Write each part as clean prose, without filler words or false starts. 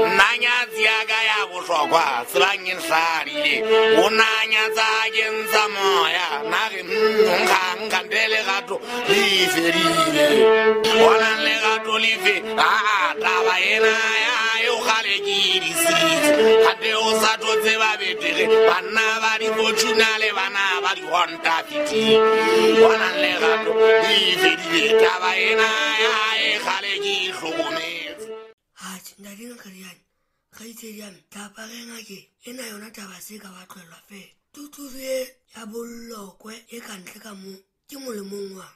Nna nyatsi ya ka ya bohlokwa tsebang e hladile o na nyatsa ke ntsha moya na re nkgang kgante lerato le fedile bonang lerato lefe aa taba ena ya eo kgale ke disitse kgante o sa tlo tseba betere banna ba di-fortuna le bana ba di-honda fitile bonang lerato le fedile taba ena ya e kgale ke hlokometse. Atjhe, ntate ngaka Diane, kgaitsedi ya me, tlapa re ngakeng ena yona taba se ka ba tlohellwa fela. Tuturu e ya bollokwe e ka ntle ka moo ke molemong wang.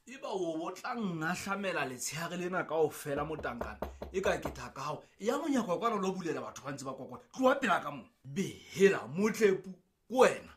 Eba o bo tla ngahlamela letshehare lena kaofela motankana e ka ke thaka gago ya monyako kwana lo bulela batho ba ntse ba kokota tloa pela ka mo behela motlepu ko wena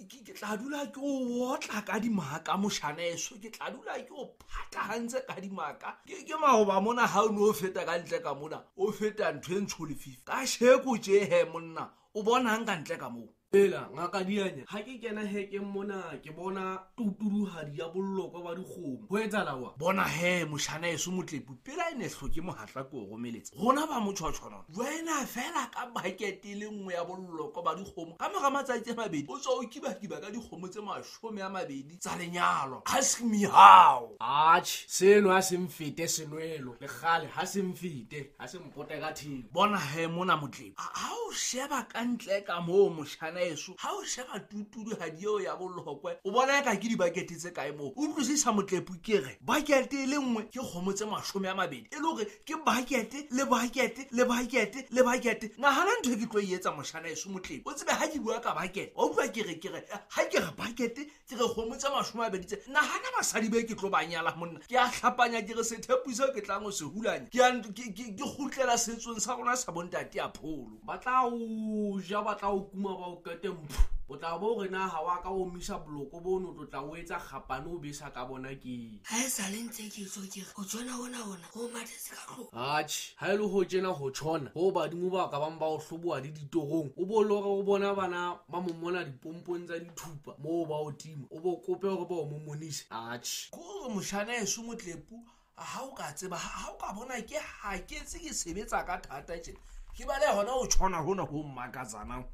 ke tla dula ke o otla ka dimaka mošaneso ke tla dula ke o phatagantse ka dimaka ke magoba mona ga o ne o feta ka ntle ka mona o feta ntho e ntsho lefifi ka sheko tšehe monna o bonang ka ntle ka moo. Ela ngaka Dianya, ga ke kena hekeng mona ke bona tutuduhadi ya bollokwa ba dikgomo. Go etsala wa? Bona he mošana eso motlepu pela e ne hloke mogatla ke o romeletse rona ba motšhotšhono joina fela ka bakete e le nngwe ya bollokwa ba dikgomo ka moga matsatsi a mabedi o tswa o kibakiba ka dikgomo tse 20 tsa lenyalo. Ask me how. Atjhe, seno ha se mfete senwelo le kgale ha se mfete ha se mpote ka theko. Bona he mona motlepu ha o sheba ka ntle ka moo mošana eso ha o sheba tutuduhadi eo ya bollokwe o bona eka ke dibakete tse kae moo. O utlwisisa motlepu ke re bakete e le nngwe ke kgomo tse 20 e le hore ke bakete le bakete le bakete le bakete. Nahana ntho e ke tlo e etsa mošana eso motlepu o tsebe ha ke bua ka bakete wa utlwa ke re ke re ha ke re bakete ke re kgomo tse 20 tse. Nahana basadi be ke tlo ba nyala monna ke a hlapanya ke re sethepu seo ke tlang ho se hulanya ke kgutlela setsong sa rona sa bontate ya pholo. Ba tla o ja, ba tla o kuma ba o kete mpho. O tla bo re na ha wa ka o omisa boloko bono, o tlo tla o etsa kgapane o besa ka bona ke. Ha e sa le ntse ke tsho ke re, o tshwana hona hona, o mathetse ka tlung. Atjhe, ha e le ho tjena ho tshwana, ho badimo ba ka bang ba o hloboha le ditorong, o bo lore o bona bana ba mo mona dipompong tsa dithupa moo ba o tima, o bo kope hore ba o momonise. Atjhe. Kore moshana eso motlepu, ha o ka tseba, ha o ka bona ke ha ke tse ke sebetsa ka thata tjena. Ke bale hona o tshwana hona ho mmakatsanang.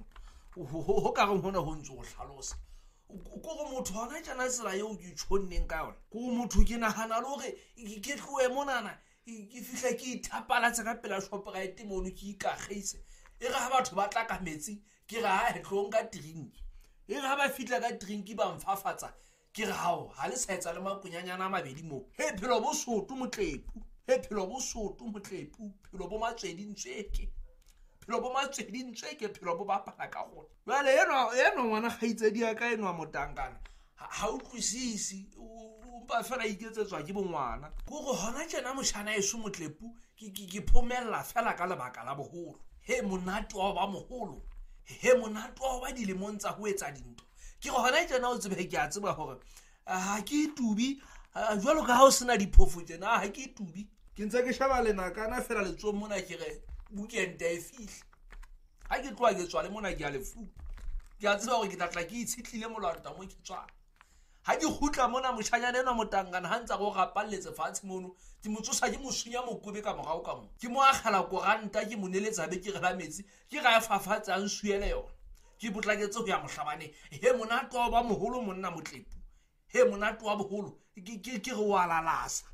Ho ka reng hona ho ntse o hlalosa. Kore motho hona tjena tsela eo ke tjhonneng ka yona. Kore motho ke nahana le hore ke tlohe monana, ke fihle ke ithapalatse ka pela Shoprite mono ke ikakgeise. E re ha batho ba tla ka metsi, ke re ha e tlo nka drink. E re ha ba fihla ka drink ba mfafatsa, ke re hao, ha le sa etsa le makonyanyana a mabedi moo. He phelo bo soto motlepu, he phelo bo soto motlepu, phelo bo matswedi ntsweke. Phelo bo matswedi ntsweke, phelo bo bapala ka gona. Jwale enwa ngwana kgaitsedi ya ka enwa motankana, ha utlwisise, o mpa fela iketsetswa ke bongwana. Kore hona tjena motjhana eso motlepu, ke phomella fela ka lebaka la boholo. He monate wa ho ba moholo, he monate wa ho ba dilemong tsa ho etsa dintho. Ke re hona tjena o tsebe ke a tseba hore ha ke tubi, jwalo ka ha o sena diphofo tjena, ha ke tubi. Ke ntse ke sheba lenakana fela letsohong mona ke re weekend e fihle. Ha ke tloha ke tswa le mona ke a lefu. Ke a tseba hore ke tla tla ke itshetlile molwanta mo ke tswang. Ha ke kgutla mona moshanyana enwa motankana ha ntsa go rapalletse fatshe mono, ke mo tsosa ke mo sunya mokobe ka morao ka mo. Ke mo akgela koranta ke mo neletsa be ke re la metsi, ke ra e fafatsa a nsuele yona. Ke potlaketse ho ya mohlabaneng. He monate wa ba moholo monna motlepu. He monate wa boholo ke re wa lalasa.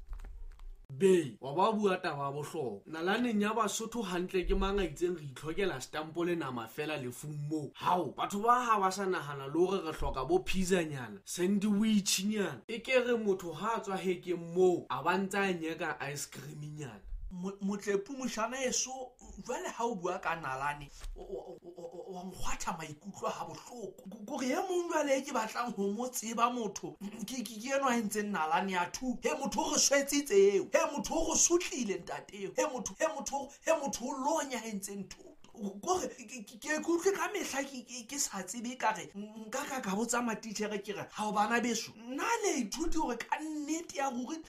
Be, wa ba bua taba ya bohlokwa. Nalaneng ya Basotho hantle ke mang a itseng re itlhokela stampo le nama fela lefung moo. Hao, batho ba ha ba sa nahana le hore re hloka bo pizza-nyana, sandwich-nyana. E ke re motho ha a tswa hekeng moo, a ba ntse a nyeka ice cream-nyana. Motlepu moshana eso, jwale ha o bua ka nalane, wa nkgwatha maikutlo ha bohloko. Kore e mong jwale e ke batlang ho mo tseba motho, ke enwa a entseng nalane ya two. He motho o re swetsitse eo, he motho o re sotlile ntate eo, he motho, he motho, he motho o lonya a entseng ntho. Kore ke utlwe ka mehla ke sa tsebe ka re nka ka botsa matitjhere ke re ha o bana beso nna le ithuti hore ka nnete ya hore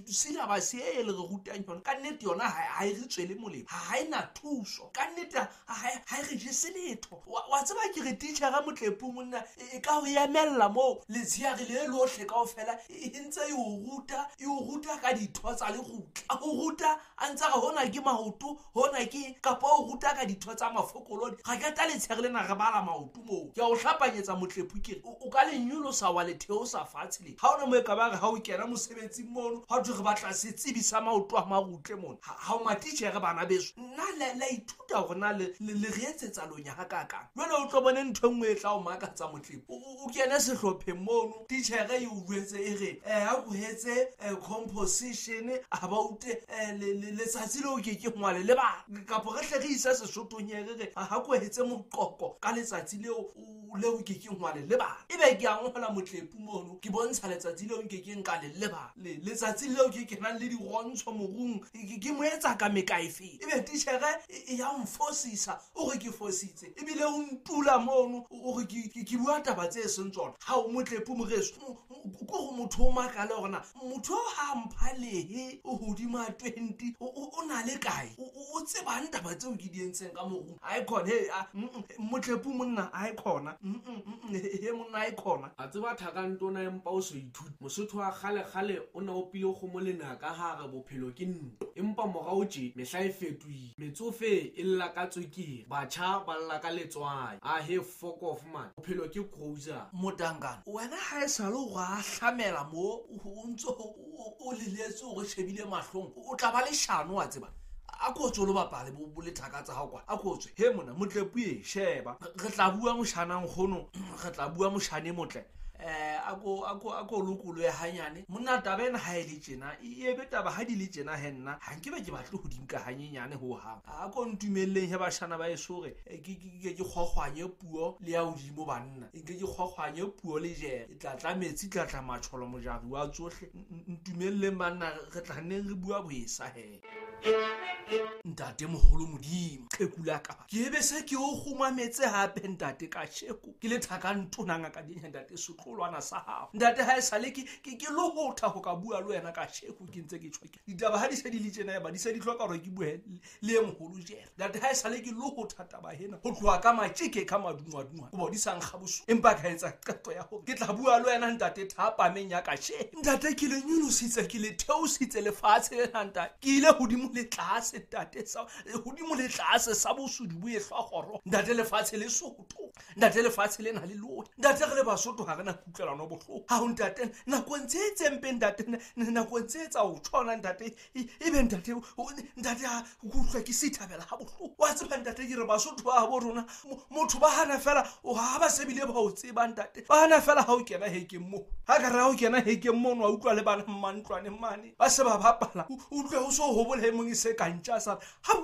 syllabus e le re rutang yona ka nnete yona ha e re tswele molemo, ha e na thuso, ka nnete ha e re jese letho. Wa tseba ke re titjhere Motlepu monna e ka ho emella moo letsheare le lohle kaofela e ntse e o ruta ka ditho tsa lekgutla, a o ruta a ntse re hona ke maoto hona ke kapa o ruta ka ditho tsa mafokolodi. Ga ke ta letsheare lena re bala maoto moo ke a o hlapanyetsa Motlepu ke re o ka le nyolosa wa le theosa fatshe le ha ona mo e ka ba re ha o kena mosebetsing mono ha thwe re batla setsebi sa maoto a marutle mona ha o matitjhere bana beso nna la ithuta hore na le re etsetsa lonya ha kakang. Jwale o tlo bone ntho e nngwe e tla o makatsa Motlepu, o kene sehlopheng mono titjhere e o jwetse e re a ko etse composition about letsatsi leo ke ke ngwale le ba kapo re hle re isa Sesothong e re re ha ko etse moqoqo ka letsatsi leo ke ke ngwale le ba ebe ke a ngola Motlepu mono ke bontsha letsatsi leo nke ke nka le leba letsatsi leo ke kenang le dirontsho morung ke mo etsa ka mekaefe ebe titjhere e ya mfosisa o re ke fositse ebile o ntula mono o re ke bua taba tse seng tsona. Ha o Motlepu moreso ko go motho o makale hore na motho ha mpha lehe o hodima 20 o na le kae o tsebang taba tseo ke di entseng ka morung. A khona he Motlepu monna a khona he monna a khona a tseba thakantona empa o so ithuti. Mosotho wa kgale kgale o na opile kgomo lenaka ha re bophelo ke ntwa, empa morao tje mehla e fetohile, metsofe e lla ka tswekere, batjha ba lla ka letswai. A he fuck off man, bophelo ke grocer. Motankana wena ha e sale o a hlamela mo o ntse o leletse o re shebile mahlong o tla ba le shano wa tseba a ko tswe lo bapale bo lethaka tsa hao kwa a ko tswe he mona Motlepu e sheba re tla bua moshanang kgono re tla bua moshane motle a ko lokoloe hanyane monna. Taba ena ha e le tjena e be taba ha di le tjena he nna ha nke be ke batle ho di nka hanyenyane ho hang. A ko ntumelleng he bashana ba eso re ke kgokgwanye puo le ya hodimo banna nke ke kgokgwanye puo le jere e tla tla metsi tla tla matsholo mojari wa tsohle. Ntumelleng banna re tla neng re bua boesa he. Ntate moholo Modimo qhekula ka ke ebe se ke o kgumametse hape ntate ka sheko ke le thaka ntona ngaka dinya ntate setlolwana sa hao ntate ha e sale ke lohotha ho ka bua le wena ka sheko ke ntse ke tjho ditaba ha di se di le tjena ba di se di hloka hore ke bue le e moholo jere ntate ha e sale ke lohotha taba hena ho tloha ka matjeke ka madungwadungwa o bo di sa nkga bosu empa ka etsa qeto ya hore ke tla bua le wena ntate thapameng ya ka sheko ntate ke le nyolositse ke le theositse lefatshe lena ntate ke ile hodimo le tlase ntate sa hodimo le tlase sa bosodi bo e hlwa ntate lefatshe le Sotho ntate lefatshe lena le loe ntate re le Basotho ha re na kutlwelano bohloko ha ho ntate nako ntse e tsempe ntate nako ntse tsa o tshwana ntate ebe ntate ntate ha kutlwa ke sithabela ha bohloko wa tseba ntate ke re Basotho ba bo rona motho ba hana fela o ha ba sebile ba o tseba ntate ba hana fela ha o kena hekeng mo ha ka re ha o kena hekeng mo wa utlwa le bana mmantlwane mane ba se ba bapala o utlwe ho so hobole mong e se ka ntja sa ha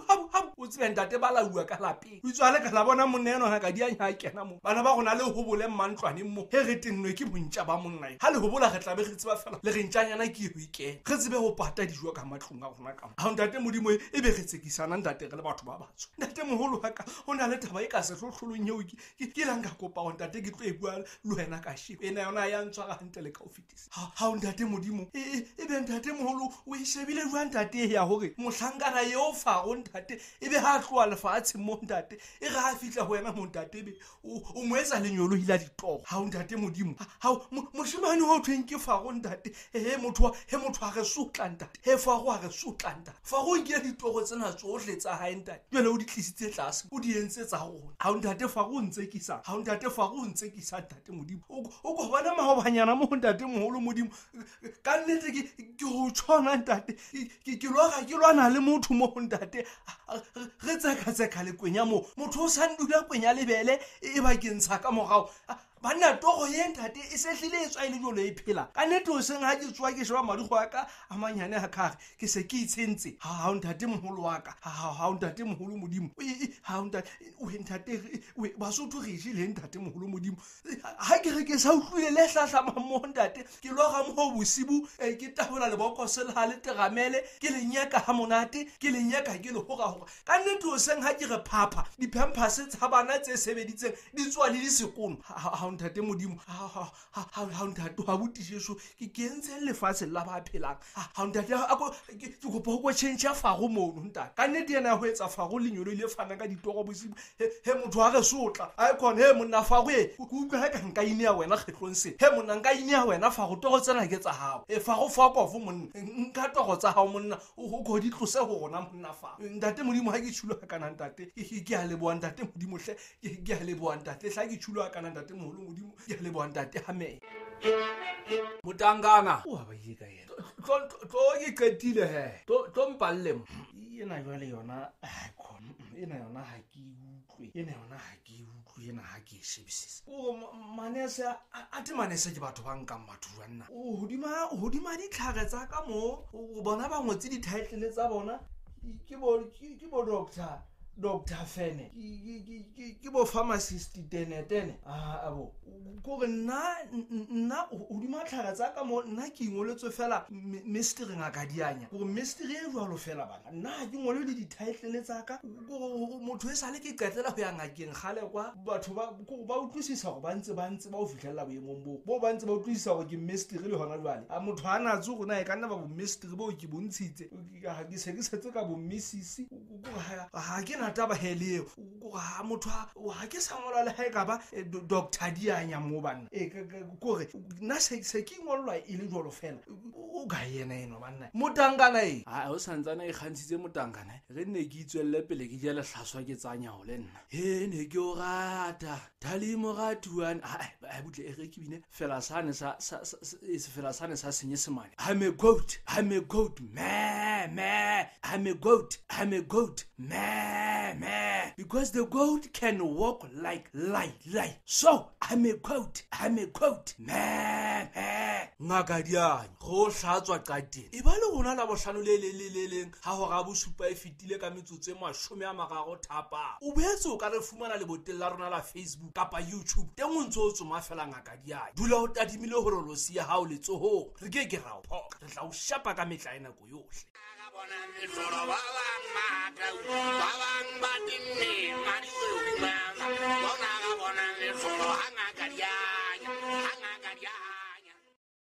o tsebe ntate ba lauwa ka lapeng o itswale ka la bona monna eno ha ka di anya kena mo bana ba rona le hobole mmantlwane mo he re tennwe ke bontja ba monna ha le hobola re tla be re tseba fela le re ntjanyana ke ho ikena re tsebe ho pata dijo ka matlong a rona ka ha ntate Modimo e be re tsekisana ntate re le batho ba batsho ntate moholo wa ka o na le taba e ka sehlohlolong eo ke lang ka kopa ho ntate ke tlo e bua le wena ka sheko ena yona ya ntshwara hantle le ka ho fetisa ha o ntate Modimo e be ntate moholo o e shebile jwang ntate ya hore mohlankana eo Faro ntate e be ha tloha lefatshe mo ntate e re ha fihla ho wena mo ntate be o mo etsa lenyolohi la ditoro ha o ntate Modimo ha moshemane o thweng ke Faro ntate he motho a re sotla ntate he Faro a re sotla ntate Faro o nkile ditoro tsena tsohle tsa hae ntate jwale o di tlisitse tlase o di entse tsa rona ha o ntate Faro o ntsekisa ha o ntate Faro o ntsekisa ntate Modimo o ko bona mahobanyana mo ntate moholo Modimo ka nnete ke ho tshwana ntate ke lora ke lwana le motho mo ntate re tseka le kwenya mo motho o sa ndula kwenya lebele e ba ke ntsha ka morao. Banna toro ye ntate e se hlile e tswa e le jolo e phela. Ka nnete hoseng ha ke tsoha ke sheba madikgo a ka a manyane a kare ke se ke itshentse. Ha o ntate moholo wa ka. Ha o ntate moholo Modimo. Ha o ntate o ntate Basotho re jele ntate moholo Modimo. Ha ke re ke sa utlwile le hlahlamang mo ntate ke lora mo bosibu ke tabola lebokose la le teramele ke le nyeka ha monate ke le nyeka ke le hora hora. Ka nnete hoseng ha ke re phapha di-pampers tsa bana tse sebeditseng di tswa le disekono. Ha ntate Modimo ha ntate wa botiseso ke kentseng lefatshe la ba phelang. Ha ntate a ko ke kopa ho change faro mono ntate. Ka nnete yena ho etsa faro lenyolo ile fana ka ditoro bosibu he motho a re sotla a khona he monna faro e ke utlwa ha ka nka ine ya wena kgetlong se he monna nka ine ya wena faro toro tsena ke tsa hao e faro fokofo monna nka toro tsa hao monna o go di tlose ho rona monna fa ntate Modimo ha ke tshulo kana ntate ke a leboha ntate Modimo hle ke a leboha ntate hla ke tshulo kana ntate moholo Modimo ke a leboha ntate amen. Motangana o ba ile ka yena tlo ke qetile he tlo mpalle mo ena jwale yona khona ena yona ha ke utlwe ena yona ha ke utlwe ena ha ke shebisisa o manese a te manese ke batho ba nkang batho jwanna o hodima ditlhare tsa ka mo o bona ba ngotse di-title tsa bona ke bo doctor Fene ke bo pharmacist tene a bo kore nna hodima tlhare tsa ka mo nna ke ingoletswe fela mystery ngaka dianya gore mystery e jwalo fela bana nna ha ke ngole le di-title tsa ka motho e sale ke qetela ho ya ngakeng kgale kwa batho ba kore ba utlwisisa gore ba ntse ba o fitlhella boemong bo ba ntse ba utlwisisa gore ke mystery le hona jwale a motho a natse gore na e ka nna ba bo mystery bo ke bontshitse ke se ke setse ka bo misisi gore ha ke na taba hele gore ha motho ha ke sa ngola le ha e ka ba doctor dianya mo banna kore nna se ke ngolwa e le jwalo fela o ka yena eno banna motangana e ha o santsana e kgantshitse motangana re nne ke itswelle pele ke jele hlaswa ke tsanya ho le nna he ne ke o rata thalimo ratuan a butle e re ke bine fela sane sa fela sane sa senyesemane. I'm a goat me I'm a goat me because the goat can walk like lie. So I'm a goat me ngaka dianya go hlatswa qateng e ba le rona la bohlano le le leng ha hora bosupa e fetile ka metsotso e 30 thapa o boetse o ka re fumana leboteng la rona la Facebook kapa YouTube teng o ntse o tsoma fela ngaka dianya dula o tadimile hore losi ya hao letsohong re ke ke ra o phoka re tla o shapa ka metla e nako yohle. Ba bang ba tenne madi o mama bona ga bona le folo ha ngaka dianya.